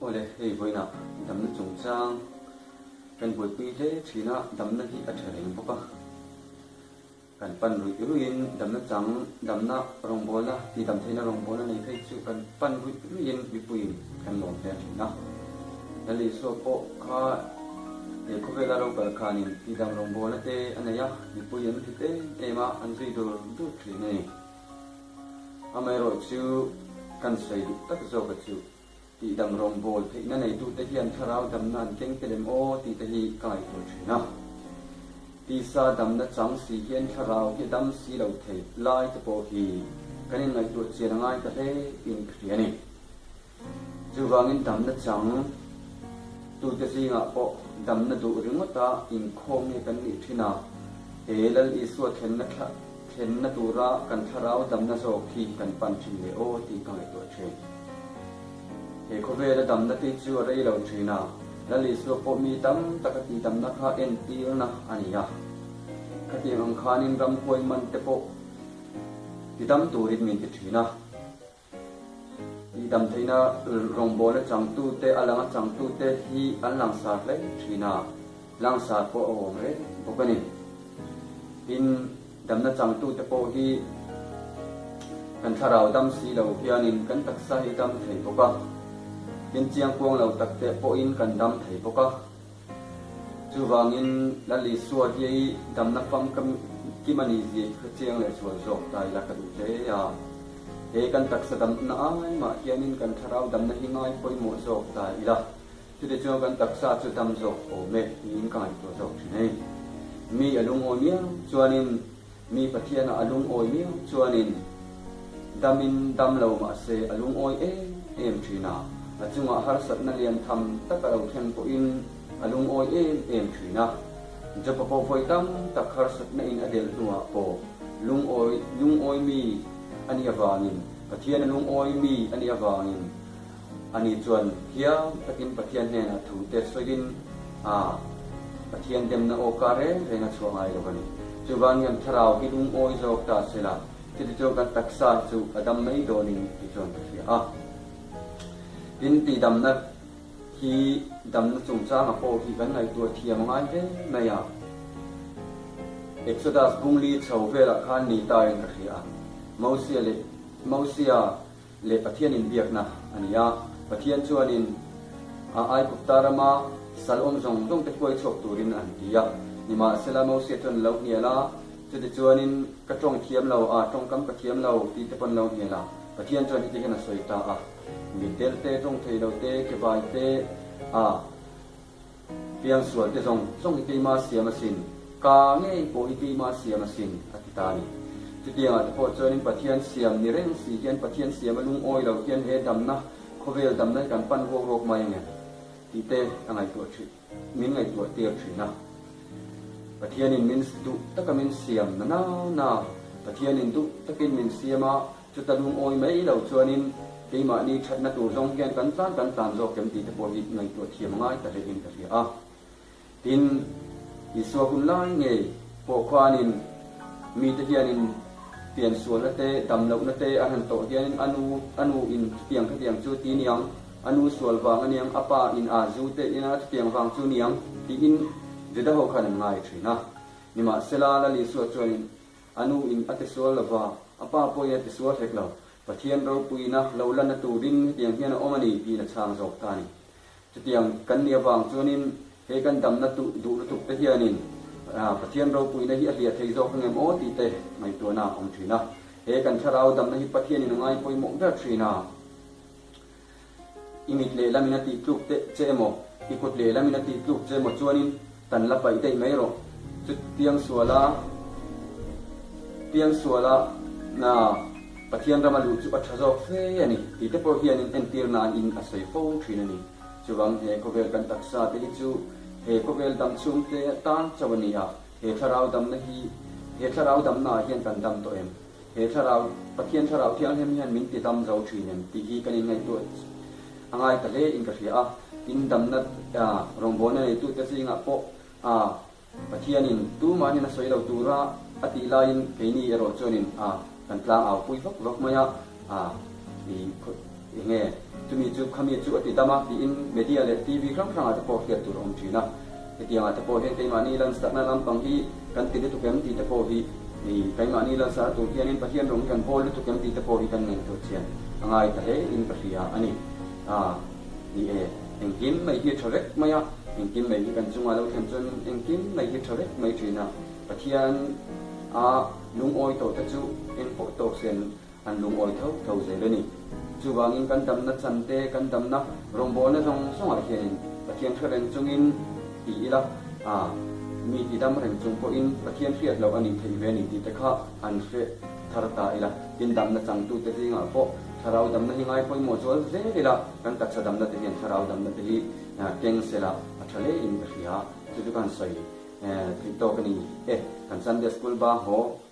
Awle, hei vawiinah damna chungchang kan buaipui hle thin a, damna hi a tha reng bawk a. Kan pan ruih ruihin damna chang, damna rawngbawlna, tihdam theihna rawngbawlna nei phei chu kan pan ruih ruihin mipuiin kan lawm hle thin a. Lal Isua pawh kha he khawvela lo kal khanin tihdam rawngbawlna te a nei a, mipui an hlit em em a, an zui dur dur thin a ni. Amaherawhchu kan sawi duh tak zawka chu Tihdam rawngbâwl theihna neitute hian thlarau damna an keng tel em aw tih te hi ka ngaihtuah ṭhin a. Tisa damna chang si hian thlarau hi a dam si lo thei lai te pawh hi kan inngaihtuah chian a ngai ta hle in ka hria a ni. Chuvangin damna chang tute zingah pawh damna duh ringawta inkhawm nge kan nih ṭhin a, he Lal Isua thlenna thlenna tura kan thlarau damna zawk hi kan pan ṭhin leh aw tih ka ngaihtuah ṭhin. He khawvela damna te chu a rei lo thin a, Lal Isua pawh mi tam taka tihdamna kha entirna a ni a. Khatiang ang khanin ramhuai man te pawh tidam turin min ti thin a. Tihdam theihna rawngbawla changtute, a langa changtute hi an langsar hle thin a, langsar pawh a awm reng bawk a ni. Tin, Damna changtute pawh hi kan thlarau dam si lo hianin kan taksa hi dam thei bawk a, tin chiangkuang lo takte pawhin kan dam thei bawk a. Chuvangin Lal Isua hi damna famkam kim a nih zia hi ka chiang leh zual zawk ta ila ka duh hle a. He kan taksa damna ai mah hianin kan thlarau damna hi ngai pawimawh zawk ta ila. Chutichuan kan taksa chu dam zawk awm e tiin ka ngaihtuah zawk thin a ni. Mi a lungawi miau chuanin, mi Pathiana a lungawi miau chuanin damin dam lo mah se a lungawi em em thin a, a chungah harsatna lian tham tak a lo thleng pawhin a lungawi em em thin a. Jopa pawh vawi tam tak harsatna in a delh hnuah pawh lungawi lungawi mi a nih avangin, Pathiana lungawi mi a nih avangin, Ani chuan thiam takin Pathian hnenah thu te sawiin a Pathian demna aw ka reng reng a chhuah ngai lo a ni. Chuvang hian thlarau hi lungawi zawk ta se la, chuti chuan kan taksa hi chu a dam mai dawnin ti chuan ka hria a. Tin, tihdamna hi damna chungchanga pawh hi kan ngaihtuah thiam a ngai hle mai a. Exodus bungli chho velah khan ni tain ka hria a, Mosia leh Mosia leh Pathian inbiakna a ni a. Pathian chuanin a Aigupta rama sal awm zawng zawng te hruai chhuak turin an ti a. Nimahsela Mosia chuan a lo hnial a, chutichuanin ka tawng thiam lo a, tawngkam ka thiam lo tih te pawn lo hnial a. Pathian chuan heti hian a sawi ta a, Mitdel te, tawng thei lo te, kevai te, a. Piangsual te zawng zawng hi keima siam asin, ka ngei pawh hi keima siam asin, a ti ta a ni. Chutiangah te pawh chuanin Pathian siam ni reng si hian Pathian siam a lungawi lo hian he damna, khawvel damna hi kan pan ruak ruak mai ang em? tih te a ngaihtuah thin, min ngaihtuah tir thin a. Pathianin min duh taka min siam na na na, Pathianin duh takin min siam a, Chuta lungawi mai lo chuanin keimahni thatna tur zawng hian kan tlan kan tlan zawk em tih te pawh hi ngaihtuah thiam a ngai ta hlein ka hria a. Tin, Isua hun lai ngei pawh khuanin mite hianin piansualna te, damlohna te an han tawh hianin a nu a nu in chutiang khatiang chu ti niang, a nu sual vang a niang, a pa in a zu te ina chutiang vang chu niang tiin Juda ho khan an ngai thin a. Nimahsela Lal Isua chuanin A nu in a tisual lo va, a pa pawhin a tisual hlek lo. Pathian ropuina lo lanna turin hetiang hian a awm a ni tiin a chhang zawk ta a ni. Chutiang kan nih avang chuanin he kan damna duh duh lutuk te hianin Pathian ropuina hi a hliah thei zawk angem aw tih te ngaihtuahna a awm thin a. He kan thlarau damna hi Pathianin a ngai pawimawh ber thin a. I mit lehlam in a tih tluk teh che emaw, i kut lehlam in a tih tluk che emaw chuanin tan la paih daih mai rawh. Chu piangsuala piangsuala na Pathian rama luh chu a tha zawk fe a ni tih te pawh hianin entir nan in a sawi fo thin a ni. Chuvang he khawvel kan taksa te hi chu he khawvel dam chhung te tan chauh a ni a, he thlarau damna hi he thlarau damna ah hian kan dam tawh em? He thlarau, Pathian thlarau thianghlim hian min ti dam zo thin em tih hi kan inngaihtuah a ngai ta hle in ka hria a. Tin, damna rawngbawlna neitute zingah pawh Pathianin tumahin a sawi lo tura a tih laiin keini erawh chuanin kan tlang au pui vak vak mai a, enge chumi chu. chu khami chu a ti dam a tiin media leh TV hrang hrangah te pawh hriat tur a awm thin a. Hetiangah te pawh hian keimahni lansarna lampang hi kan ti lutuk em tih te pawh hi keimahni lansar tur hianin Pathian rawng hi kan bawl lutuk em tih te pawh hi kan ngaihtuah chian a ngai ta hle in ka hria a ni. A ni e, engkim mai hi a tha vek mai a, engkim mai hi kan chungah lo thlen chuan engkim mai hi a tha vek mai thin a, Pathian a lungawi tawh te chu engpawh tawk sen An lungawi tho tho zel a ni. Chuvangin kan damna chan te, kan damna rawngbawlna zawng zawngah hianin Pathian hre reng chungin ti ila, a mi ti dam reng chung pawhin Pathian hriat loh a nih theih ve a ni tih te kha han hre thar ta ila. Tin, damna changtute zingah pawh thlarau damna hi ngai pawimawh zual zel ila, kan taksa damna te hian thlarau damna te hi keng sela a tha hlein ka hria. Chu chu ka han sawi theih tawk a ni e. Kan Sunday School ba haw.